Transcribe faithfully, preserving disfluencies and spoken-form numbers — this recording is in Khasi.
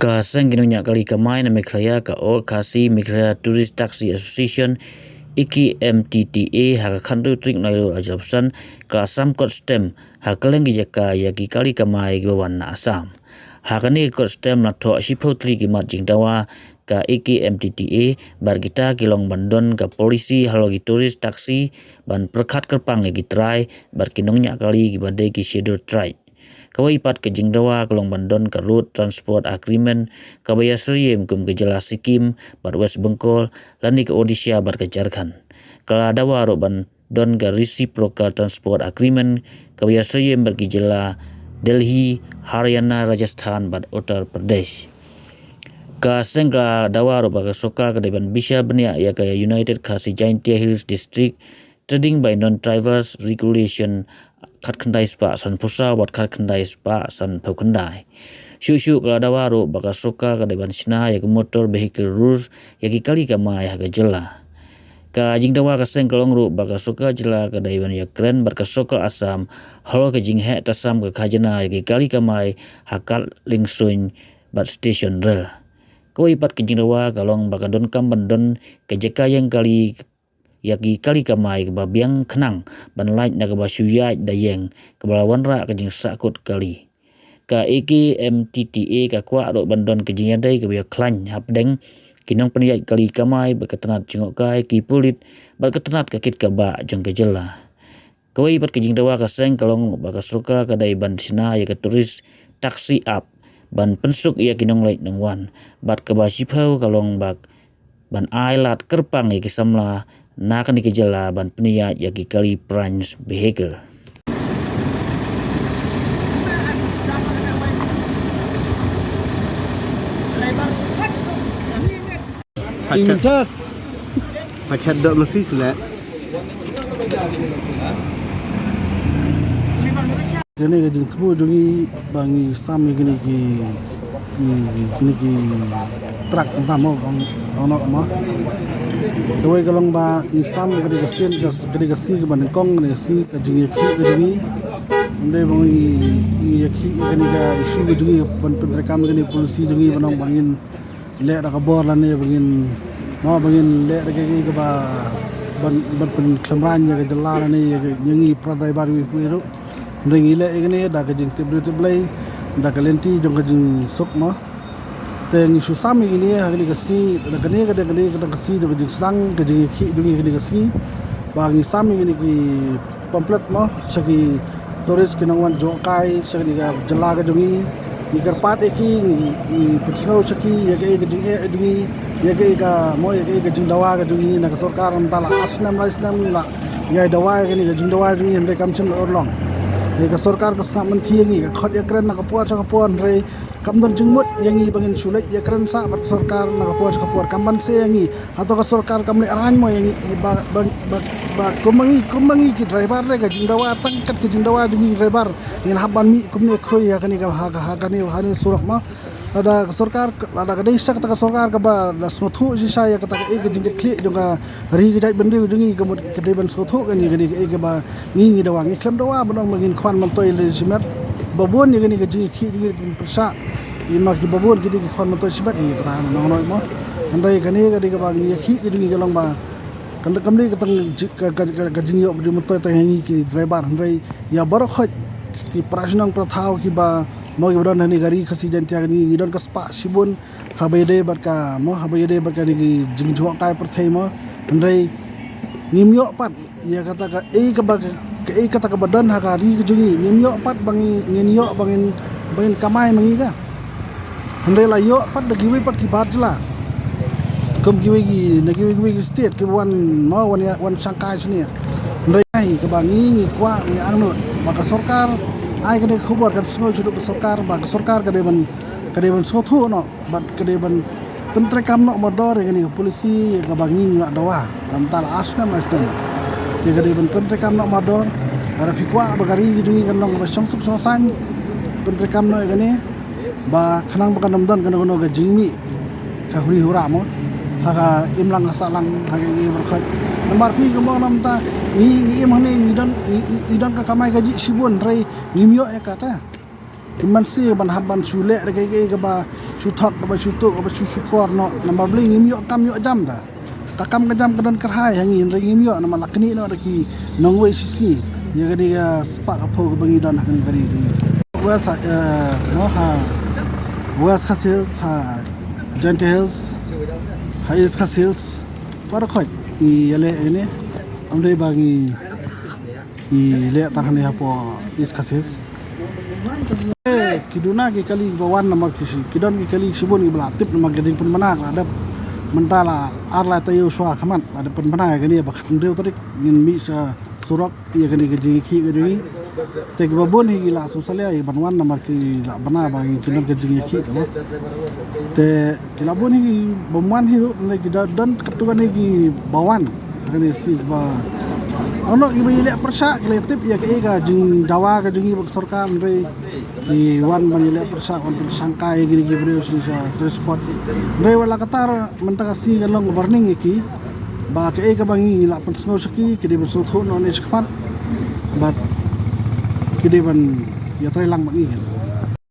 Ka seng ki nongñiah kali kamai na Meghalaya, ka All Khasi Meghalaya Tourist Taxi Association, A K M T T A, ha ka khathynriew tarik Naiwieng arhajar arphew san, ka la sam kot stem ha kylleng ki jaka ïa ki kali kamai kiba wan na Assam. Ha kane ka kot stem la thoh shiphew tylli ki mat jingdawa ka A K M T T A, bad kita ki long ban don ka polisi halor ki tourist taxi, ban pyrkhat kyrpang ïa ki trai bad ki nongñiah kali kiba dei ki Scheduled Tribe. Kawei pat ka jingdawa ka long ban don ka Road Transport Agreement kaba ïasyriem kum ka jylla Sikkim bad West Bengal, lane ka Odisha bad ka Jharkhand. Ka la dawa ruh ban don ka Reciprocal Transport Agreement kaba ïasyriem bad ki jylla Delhi, Haryana, Rajasthan bad Uttar Pradesh. Ka seng ka la dawa ruh ba ka sorkar ka dei ban bishar bniah ïa ka United Khasi Jaintia Hills District Trading by Non-Drivers Regulation khatkhyndai spah sanphew saw bad khatkhyndai spah sanphew khyndai. Shuh shuh ka la dawa ruh ba ka sorkar ka dei ban shna ïa ka Motor Vehicle Rules ïa ki kali kamai ha ka jylla. Ka jingdawa ka seng ka long ruh ba ka sorkar jylla ka dei ban ïakren bad ka sorkar Assam halor ka jingheh tasam ka khajna ïa ki kali kamai ha khadlieng suiñ bad station rel. Kawei pat ka jingdawa ka long ba ka donkam ban don ka jaka ïeng kali ïa ki kali kamai kaba biang khnang ban lait na kaba shu ïaid da ïeng kaba la wanrah ka jingsahkut kali. Ka A K M T T A ka kwah ruh ban don ka jingïadei kaba ïakhlaiñ hapdeng ki nongpynïaid kali kamai bad ka tnat jngohkai, ki pulit bad ka tnat ka kit ka bah jong ka jylla. Kawei pat ka jingdawa ka seng ka long ba ka sorkar ka dei ban shna ïa ka tourist taxi app ban pynsuk ïa ki nongleit nongwan, bad kaba shiphew ka long ba ban ai lad kyrpang ïa ki samla na kane ka jylla ban pynïaid ïa ki kali private vehicle. Pachat. Pachat dok mesti sila. Kane ka jingthmu jong ngi ba ngi sam ïa kine ki, ki, kine ki truck tam mo, bang, bang noh mo. Kawei ka long ba ngi sam ïa kane ka sien, ka, kane ka sngi kaba nyngkong, kane ka sngi ka jingïakhih ka jong ngi. Ym dei ba ngi, ngi ïakhih ïa kane ka issue ka jong ngi ban pyntreikam ïa kane ka policy jong ngi ban ong ba ngin leh da ka bor lane ba ngin, mo, ba ngin leh da kaei kaei kaba ban, ban pynkhlem rang ïa ka jylla lane ïa ka, ïa ngi para driver iwei pa iwei ruh. Hynrei ngi leh ïa kane da ka jingtip briew tip Blei, da ka lynti jong ka jingsuk mo. Te ngi shu sam ïa kane ha kane ka sngi, da kane ka dei kane ka dei ka sngi jong ka jingsdang, ka jingïakhih jong ngi kane ka sngi. Ba ngi sam ïa kine ki pamphlet mo, sha ki tourist ki nongwan jngohkai sha kane ka jylla ka jong ngi. Ngi kyrpad ïa ki, ngi, ngi pynsngew sha ki ïa kaei ka jingeh jong ngi, ïa kaei ka mo, ïa kaei ka jingdawa ka jong ngi na ka sorkar, mynta la ar snem lai snem la ïa dawa ïa kane ka jingdawa jong ngi, hynrei kam shym la urlong. Ïa ka sorkar ka sngap mynthi ïa ngi, ka khot ïakren na ka por sha ka por, hynrei kam don jingmut ïa ngi ba ngin shu leit ïakren sah bad sorkar na ka por sha ka por, kam banse ïa ngi. Hato ka sorkar kam leh arrangement mo ïa ngi ba, ba, ba, ba kum ma ngi, kum ma ngi ki driver re, ka jingdawa tang kat ka jingdawa jong ngi driver ngin hap ban mih kumne khrui ha kane ka, ha, ha kane, ha kane surok mo. Lada ka sorkar, lada ka dei sha kata ka sorkar kaba la sngewthuh shisha ïa kata kaei ka jingkitkhlieh jong ka ri ka jaitbynriew jong ngi, ka mut ka dei ban sngewthuh ïa kane kaei kaba ngi ngi dawa, ngi khlem dawa ban ong ba ngin khwan myntoi lei shimet. Ba bun ïa kane ka jingïakhih jong ngi kum pyrshah. Ïa ma kiba bun ki dei ki khwan myntoi shimet ïa kata nong noi mo. Hynrei kane ka dei kaba ngi ïakhih ka jong ngi ka long ba kan, kam dei ka tang ji-, ka, ka, ka, ka jingïoh jingmyntoi tang ïa ngi ki driver, hynrei ïa baroh khoit ki para shnong para thaw kiba mo kiba don ha kane ka ri Khasi Jaiñtia ka jong ngi, ngi don ka spah shibun haba ïadei bad ka mo, haba ïadei bad kane ka jingjngohkai pyrthei mo. Hynrei ngim ïoh pat ïa kata kaei kaba, kaei kata kaba don ha ka ri ka jong ngi, ngim ïoh pat ba ngi, ngin ïoh ba ngin, ba ngin kamai ma ngi ka. Hynrei la ïoh pat da kiwei pat ki bar jylla, kum kiwei ki, na kiwei kiwei ki state kiba wan mo, wan ïa, wan shangkai shane. Hynrei ai kaba ngi ngi kwah, ngi angnud ba ka sorkar ai kane ka khubor, kan sngew shuh ka sorkar, ba ka sorkar ka dei ban, ka dei ban sngewthuh noh bad ka dei ban pyntreikam noh mardor ïa kane ka policy kaba ngi ngi la dawa. Lam ta la ar snem, ar snem. Te ka dei ban pyntreikam noh mardor. Lada phi kwah ba ka ri ka jong ngi kan long kaba shongsuk shongsaiñ, pyntreikam noh ïa kane ba khnang ba kan ym don kano kano ka jingmih ka huri hura mo ha ka imlang ka sahlang, ha ka ïing baroh khoit. Namar phi kumba ong mynta ngi, ngi im hangne ngi don, ngi, ngi, ngi don ka kamai kajih shibun, hynrei ngim ïoh ïa kata. Ki man shi ban hap ban shu leh da kaei kaei kaba shu thok, kaba shu tuh, kaba shu shukor noh. Namar balei? Ngim ïoh kam ïoh jam da. Ka kam ka jam ka don kyrhai ha ngi, hynrei ngim ïoh namar la knieh noh da ki nongwei shisngi ïa kane ka spah ka phew kaba ngi don ha kane ka ri. West, eh, no, ha West Khasi Hills, ha Jaintia Hills, ha East Khasi Hills. Baroh khoit ngi ïaleh ïa kane. Ym dei ba ngi ngi leh tang hangne hapoh East Khasi Hills. Eh, ki duna ki kali ba wan namar ki shi, ki don ki kali shibun kiba la tip namar ki jingpynbna la dep mynta la ar lai taïew shuwa khmat la dep pynbna ïa kane ba khathynriew tarik ngin mih sha surok ïa kane ka jingïakhih ka jong ngi. Te kiba bun hi ki la sngewsalia ïa ban wan namar ki la bna ba ki don ka jingïakhih, te ki la bun hi bym wan hi ruh, ne ki da don katto katne kiba wan. Kane shi ba, ano, kiba ïaleh pyrshah ki la tip ïa kaei ka jingdawa ka jong ngi bad ka sorkar, hynrei ki wan ban ïaleh pyrshah, wan pynshangkai ïa kine ki briew sha transport. Hynrei wat la katta mynta ka sngi ka long ka warning ïa ki ba kaei kaba ngi la pynsngew sha ki, ki dei ban sngewthuh noh ne shakhmat bad ki dei ban ïatreilang bad ngi.